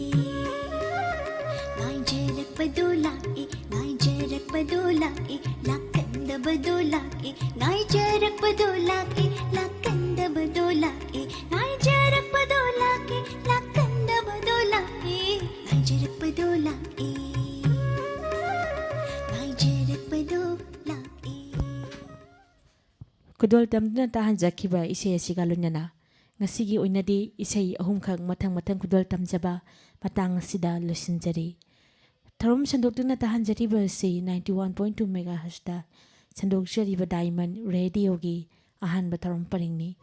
ꯉꯥꯏꯖꯔꯛꯄꯗꯣ ꯂꯥꯛꯑꯦ, ꯉꯥꯏꯖꯔꯛꯄꯗꯣ ꯂꯥꯛꯑꯦ, ꯂꯥꯛꯀꯟꯗꯕꯗꯣ ꯂꯥꯛꯑꯦ꯫ ꯉꯥꯏꯖꯔꯛꯄꯗꯣ ꯂꯥꯛꯑꯦ, ꯂꯥꯛꯀꯟꯗꯕꯗꯣ ꯂꯥꯛꯑꯦ꯫ ꯉꯥꯏꯖꯔꯛꯄꯗꯣ ꯂꯥꯛꯑꯦ, ꯂꯥꯛꯀꯟꯗꯕꯗꯣ ꯂꯥꯛꯑꯦ꯫ ꯉꯥꯏꯖꯔꯛꯄꯗꯣ ꯂꯥꯛꯑꯦ, ꯉꯥꯏꯖꯔꯛꯄꯗꯣ ꯂꯥꯛꯑꯦ꯫ ꯈꯨꯗꯣꯜ ꯇꯝꯗꯨꯅ ꯇꯥꯍꯟꯖꯈꯤꯕ ꯏꯁꯩ ꯑꯁꯤꯒ ꯂꯣꯏꯅꯅ ꯉꯁꯤꯒꯤ ꯑꯣꯏꯅꯗꯤ ꯏꯁꯩ ꯑꯍꯨꯝꯈꯛ ꯃꯊꯪ ꯃꯊꯪ ꯈꯨꯗꯣꯜ ꯇꯝꯖꯕ ꯃꯇꯥꯡ ꯑꯁꯤꯗ ꯂꯣꯏꯁꯤꯟꯖꯔꯤ꯫ ꯊꯧꯔꯝ ꯁꯟꯗꯣꯛꯇꯨꯅ ꯇꯥꯍꯟꯖꯔꯤꯕ ꯑꯁꯤ ninety one point two megahertzꯇ ꯁꯟꯗꯣꯛꯆꯔꯤꯕ Diamond Radioꯒꯤ ꯑꯍꯥꯟꯕ ꯊꯧꯔꯝ ꯄꯔꯤꯡꯅꯤ꯫